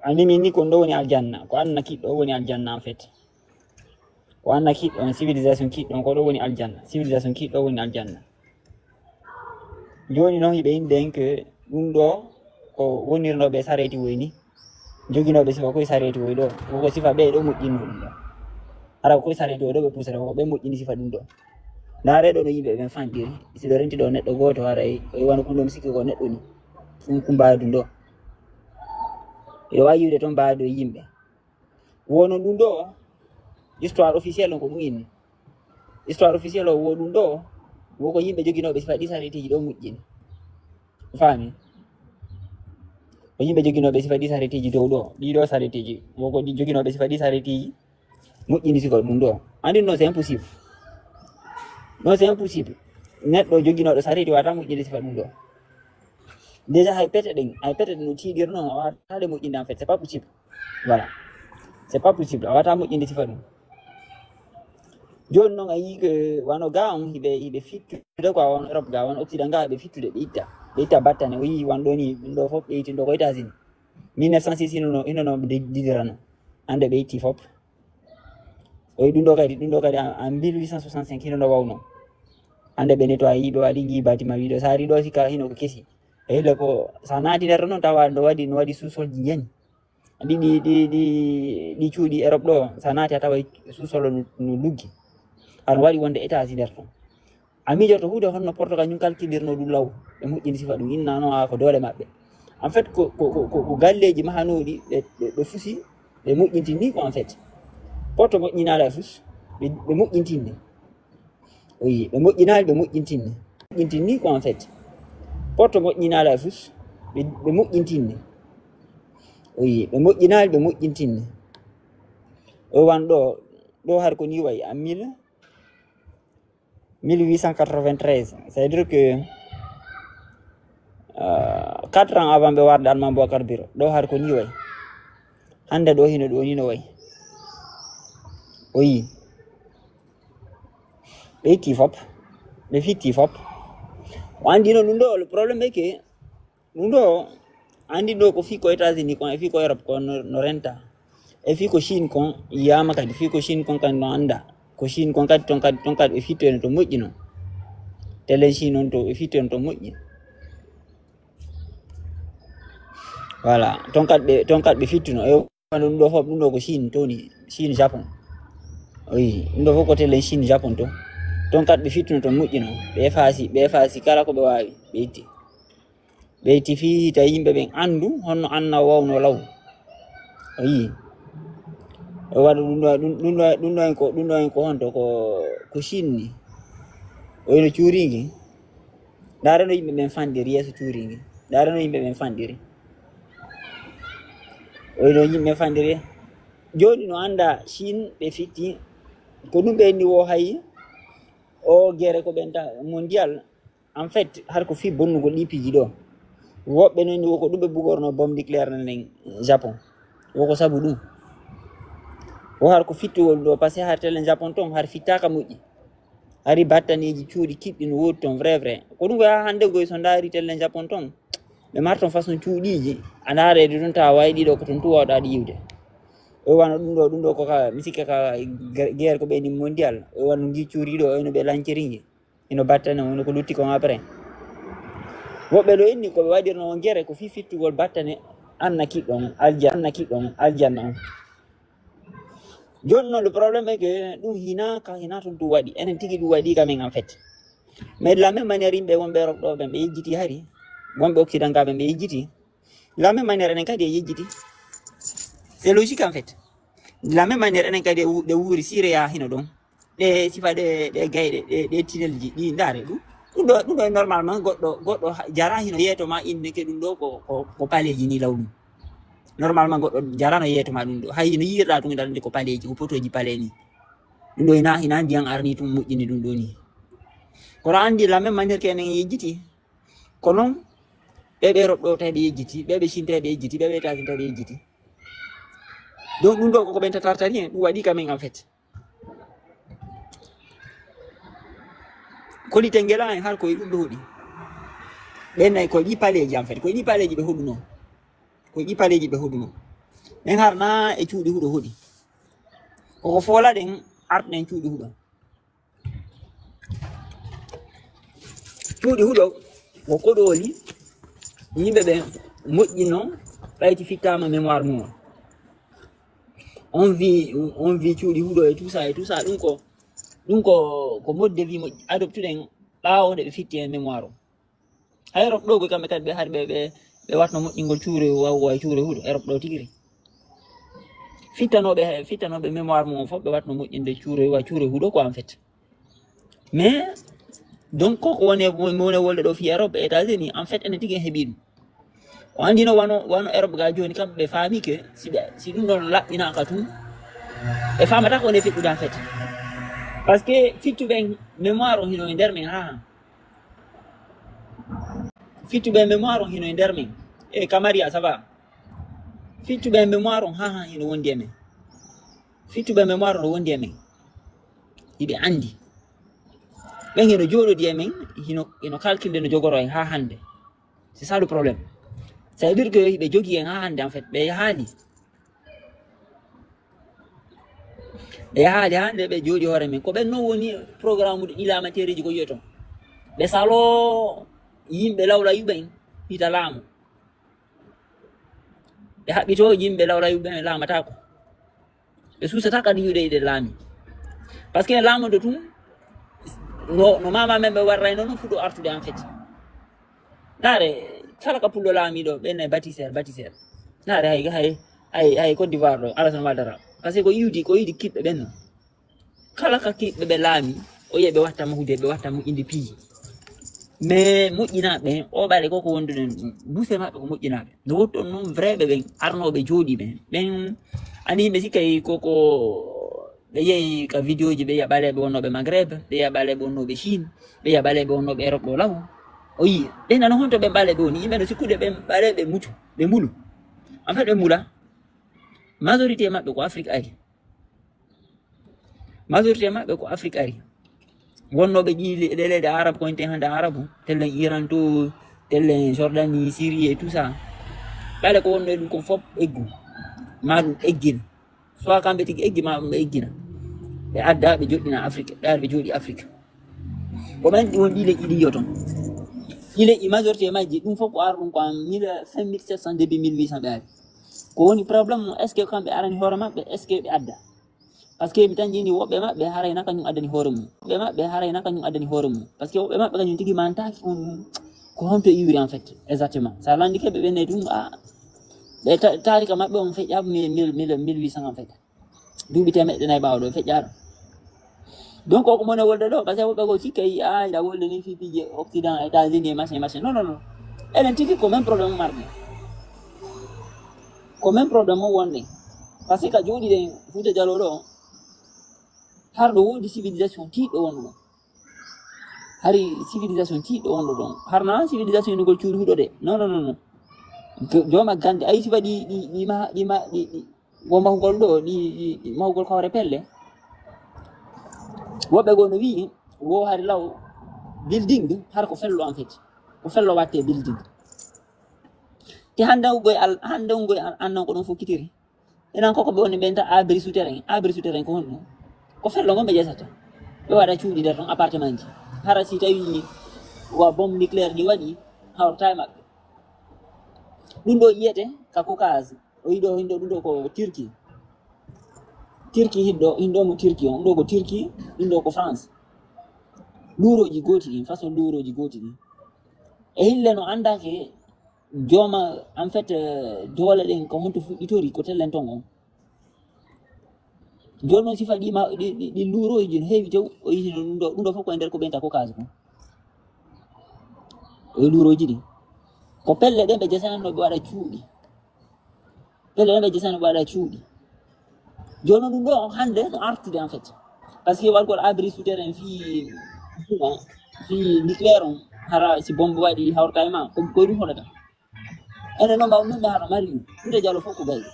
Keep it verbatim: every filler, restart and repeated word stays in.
Andi min ni ko ɗo woni aljanna, ko anna kiɗɗo woni aljanna en fait. Ko anna kiɗɗo on, civilisation kiɗɗo on, ko ɗo woni aljanna. Civilisation kiɗɗo woni aljanna. Joni noon hiɓe inde en que ɗum ɗo ko wonirnoɓe sareti woy ni. Joginooɓe sifa koye sareti woy ɗo. Ko sifa ɓe ɗo moƴƴinno ɗum ɗo. Hara ko koye sareti woy ɗo ɓe pusata ko ɓe moƴƴini sifa ɗum ɗo. Ndaare ɗo no yimɓe ɓen fanɗiri. Si ɗo renti ɗo neɗɗo gooto hara e wano ɗum ɗo mi sikki ko neɗɗo ni. Ɗum kumbaadu ɗo. Eɗo wawi yiwde toon mbaado e yimɓe. Wono ɗum ɗo, histoire officielle on ko ɗum inni. Histoire officielle o wo ɗum ɗo, wo ko yimɓe joginooɓe sifa ɗi saretiiji ɗo moƴƴini. Faami? Ko yimɓe joginooɓe sifa ɗi saretiiji dow ɗo, ɗi ɗo saretiiji, wo ko ɗi joginooɓe sifa ɗi saretiiji moƴƴini sifa ɗum ɗo. Andi non c'est impossible. Non c'est impossible. Neɗɗo joginooɗo sareti wata moƴƴini sifa ɗum ɗo. Déjà hay pete ɗen, hay pete ɗen no tiiɗirno, a wata ɗe moƴƴinde en fait, c'est pas possible. Voilà. C'est pas possible. A wata moƴƴinde sifa ɗum. Joni noon a yii ko wano ga on hiɓe hiɓe fittude quoi, won Europe ga, won Occident ga ɓe fittude ɓe itta. Ɓe itta battane o yii wan ɗo ni ɗum ɗo fof ɓe itti ɗo ko États-Unis. Mille neuf cent six hino no hino no didirano. Hande ɓe itti fof. O yii ɗum ɗo kadi ɗum ɗo kadi en mille huit cent soixante-cinq hino no wawno. Hande ɓe nettoyé yiɓe waɗi gi bâtiment wiɗo sari ɗo sika hino ko kesi. E hille ko sa naati nder noon tawa no waɗi no waɗi sous-sol ji jeni. Ɗi ɗi ɗi ɗi ɗi cuuɗi Europe ɗo sa naati a tawa sous-sol no luggi. Aɗa waɗi wonde étage nder ton. A miijoto huude honno Portugal ñum kalkidirno ɗum law ɓe moƴƴini sifa ɗum innano a ko doole maɓɓe. En fait ko ko ko ko galleeji mahanooɗi ɓe ɓe fusi ɓe moƴƴintini ko en fait. Porto moƴƴinaali a fus ɓe ɓe moƴƴintinni. Oui, ɓe moƴƴinaali ɓe moƴƴintinni. Moƴƴintinni ko en fait. Porto moƴƴinaali a fus ɓe ɓe moƴƴintinni. Oui, ɓe moƴƴinaali ɓe moƴƴintinni. O wan ɗo ɗo har ko ni wayi a mille mille huit cent quatre-vingt-treize, c'est-à-dire que euh, quatre ans avant ɓe warde Alman Bocar Biro ɗo har ko ni way. Hande ɗo hino ɗo ni no way. O yi ɓe itti fop ɓe fitti fop. O andi no ɗum ɗo le problème est que ɗum ɗo andi ɗo ko fii ko États-Unis kon e fii ko Europe kon no renta. E fii ko Chine kon yiyama kadi fii ko Chine kon kadi no anda. Ko Chine kon kadi ton kadi ton kadi ɓe fittoyno to moƴƴi non. Telen Chine on to ɓe fittoyno to moƴƴi. Voilà ton kadi ɓe ton kadi ɓe fittuno e wano ɗum ɗo fof ɗum ɗo ko Chine toni Chine Japon. Oui ɗum ɗo fof ko telen Chine Japon to. Ton kadi ɓe fittuno to moƴƴi non ɓe faasi ɓe faasi kala ko ɓe wawi ɓe itti. Ɓeyti fii tawi yimɓe ɓen anndu honno Anna wawno law. O yii o waɗa ɗum ɗo ɗum ɗum ɗo ɗum ɗo en ko ɗum ɗo en ko honto ko ko Chine ni. O yino cuuringi. Ndaare no yimɓe ɓen fanɗiri yeeso cuuringi. Ndaare no yimɓe ɓen fanɗiri. O yino yimɓe ɓen fanɗiri. Jooni no annda Chine ɓe fitti ko ɗum ɓe ni wo hayi o gere ko ɓen ta mondial. En fait har ko fii bonnugol ɗi piiji ɗo. Woɓɓe noon ni woko ɗum ɓe bugorno bombe nucléaire nen Japon. Woko sabu ɗum. Wo har ko fittugol ɗo parce que har telen Japon ton har fittaka moƴƴi. Hari battaneeji cuuɗi kiɗɗi no woodi ton vrai vrai ko ɗum ko yaa hannde goy so ndaari telen Japon ton. Ɓe marton façon cuuɗiiji a ndaarede ɗum tawa wawi ɗiɗo ko ton tu wawɗa ɗi yiwde. O wano ɗum ɗo ɗum ɗo ko ka mi sikka ka guerre ko ɓeyni mondial o wano ngi cuuriɗo o no ɓe lanceringi. Ino battane woni ko lutti kon après. Woɓɓe ɗo inni ko ɓe waɗirno on gere ko fii fittugol battane anna kiɗɗo on aljanna anna kiɗɗo on aljanna on. Joni noon le problème est que ɗum hina ka hina toon ɗum waɗi enen tigi ɗum waɗi ka min en fait. Mais de la même manière yimɓe wonɓe Europe ɗo ɓen ɓe yejjiti hari wonɓe occident ka ɓen ɓe yejjiti. De la même manière enen kadi e yejjiti. C'est logique en fait. De la même manière enen kadi e wu- ɗe wuuri sireya hino ɗon. Ɗe sifa ɗe ɗe gayɗe ɗe ɗe tinelji ɗi ndaare ɗum. Ɗum ɗo ɗum ɗo normalement goɗɗo goɗɗo ha- jara hino yeeto ma inneke ɗum ɗo ko ko ko paleji ni law ɗum. Normalement goɗɗo jarano yeeto ma ɗum ɗo hay no yirɗa ɗum ɗaɗde ko paleji ko potoji pale ni. Ɗum ɗo hina hina ndiyan arni tum moƴƴini ɗum ɗo ni. Kono andi la même manière que enen yejjiti. Ko noon ɓeɓe roɓɗo tawi ɓe yejjiti ɓeɓe cinte ɓe yejjiti ɓeɓe tasinta ɓe yejjiti. Donc ɗum ɗo koko ɓen tatartani en ɗum waɗi quand même en fait. Koli tengela en har koye ɗum ɓe hoɗi. Ɓen nayi koye ɗi paleji en fait koye ɗi paleji ɓe hoɗuno. Koye ɗi paleji ɓe hoɗuno. Ɓen harna e cuuɗi huɗo hoɗi. Koko foola ɗen arɗen cuuɗi huɗo. Cuuɗi huɗo ko koɗooli yimɓe ɓe moƴƴino ɓayti fittaama mémoire mum. On vi on vi cuuɗi huɗo e tout ça e tout ça, ɗum ko ɗum ko ko mode de vie mo adoptuɗen ɓaawo nde ɓe fitti en mémoire o. Ha Europe ɗo koy kamɓe kadi ɓe hari ɓe ɓe ɓe watno moƴƴingol cuure wawa e cuure huɗo Europe ɗo tigiri. Fittanoɓe fittanoɓe mémoire mum fof ɓe watno moƴƴinde cuure wa cuure huɗo ko en fait. Mais donc koko wone wone wolde ɗo fi Europe e États-Unis en fait ene tigi en heɓi ɗum. O andino wano wano Europe ga joni kamɓe ɓe faami ke si ɓe si ɗum ɗon laɓɓinaka tun ɓe famata ko woni feƴƴude en fait. Parce que fittuɓe mémoire o hino e nder men ha fittuɓe mémoire o hino e nder men. E Kamaria ça va? Fittuɓe mémoire on ha ha hino wondi e men. Fittuɓe mémoire no wondi e men. Hiɓe andi ɓen hino jooɗodi e men hino hino calculde no jogoro en ha hande. C'est ça le problème. Ça veut dire que hiɓe jogi en ha hande en fait ɓe yahaali. Ɓe yahaali hande ɓe jooɗi hoore men ko ɓen non woni programme uji ɗi laamateereji ko yiyoto. Ɓe salo yimɓe lawlayuɓe en hita laamu. Ɓe haɓɓito yimɓe lawlayuɓe en laamatako. Ɓe suusata kadi yuɗe ɗe laami. Parce que laamodo tun no no mama men ɓe warray noon fuɗo artude en fait. Ndaare kala ka pullo laamiɗo ɓen e bâtisseur bâtisseur. Ndaare hay hay hay hay Côte d'Ivoire ɗo Alassane Ouattara parce que ko iwdi ko iwdi kiɓɓe ɓen no. Kala ka kiɓɓe ɓe laami o yiya ɓe watta mahude ɓe watta moƴƴinde piiji. Mais moƴƴinaaɓe ɓen o ɓale koko wonduɗen ɗum duse maɓɓe ko moƴƴinaaɓe no wotton noon vrai ɓe ɓen arnooɓe jooɗiiɓe ɓen. Ani yimɓe sikkay koko ɓe yehi ka vidéo ji ɓe yiya ɓaleeɓe wonnooɓe Maghreb ɓe yiya ɓaleeɓe wonnooɓe Chine ɓe yiya ɓaleeɓe wonnooɓe Europe ɗo law. O yii ɓen nana honto ɓen ɓaleeɓe woni yimɓe no sikkude ɓen ɓaleeɓe mutu ɓe mbulu. En fait ɓe mbula majorité maɓɓe ko Afrique ari. Majorité maɓɓe ko Afrique ari. Wonnooɓe ƴiili ɗeleɗe arab ko enten hannde arabu tellen Iran to tellen Jordanie Syrie et tout ça. Ɓale ko wonno e ɗum kon fof eggu ma ɗum eggin. Soit kamɓe tigi eggi ma ɗum ɓe eggina. Ɓe adda ɓe joɗɗina Afrique ɓe ara ɓe jooɗi Afrique. Ko ɓen ɗi won ɗi leƴƴi ɗi yiyoton. Ɗi leƴƴi majorité majji ɗum fof ko ar ɗum ko en mille cinq mille sept cent début mille huit cent ɓe ari. Ko woni problème mum est ce que kamɓe arani hoore maɓɓe est ce que ɓe adda? Parce que mi tan jini woɓɓe maɓɓe haray na kañum addani hoore mum woɓɓe maɓɓe haray na kañum addani hoore mum parce que woɓɓe maɓɓe kañum tigi mantaki on ko honto iwri en fait exactement sa landike ɓe ɓenne ɗum a ɓe tarika maɓɓe on feƴƴaɓe mille mille mille huit cent en fait. Duuɓi temeɗɗe nayi ɓaawo ɗo feƴƴaɗo. Donc koko mone wolde ɗo parce que woɓɓe ko sikkay a ina wolde ni fi piiji occident états unis e machin machin non non non. Enen tigi ko même problème marde. Ko même problème o wonde parce que ka jooɗiɗen fuuta jalo ɗo. Har ɗo woodi civilisation tiiɗɗo wonɗo ɗon. Hari civilisation tiiɗɗo wonɗo ɗon harna civilisation inugol cuuɗi huɗo de non non non non. Jooma gande ayi sifa ɗi ɗi ɗi ma ɗi ma ɗi ɗi wo mahugol ɗo ɗi mahugol kawre pelle. Woɓɓe goo no wi'i wo hari law building har ko fello en fait. Ko fello watte building. Te hande ugoy al hande ugoy annan ko ɗon fokkitiri. Enen koko ɓe woni ɓen ta abri souterrain abri souterrain ko honɗum? Ko fello ngon ɓe ƴesata. Ɓe waɗa cuuɗi nder ton appartement ji. Hara si tawi wa bombe nucléaire ɗi waɗi hawrata e maɓɓe. Ɗum ɗo yiyete ka Caucase. O yiɗo hindo ɗum ɗo ko Turquie. Turquie hindo hindo mo Turquie on ɗo ko Turquie ɗum ɗo ko France. Luuroji gooti ɗin façon luuroji gooti ɗin. E hille no andake jooma en fait doole ɗen ko honto fuɗɗitori ko tellen ton on. Joni noon sifa ɗi ma ɗi luuroji no heewi tew o yitino ɗum ɗo ɗum ɗo fof koye nder ko ɓenta ko kaasi kon. E luuroji ɗi ko pelle ɗen ɓe jesananno ɓe waɗa cuuɗi. Pelle ɗen ɓe jesananno ɓe waɗa cuuɗi. Joni noon ɗum ɗo hande no artude en fait. Parce que waɗgol abri souterrain fi fi nucléaire on hara si bombe waɗi hawrta e ma ko koye ɗum hoɗata. Enen noon mbaw min mi hara mari ɗum ɗude jalo fof ko gayɗo.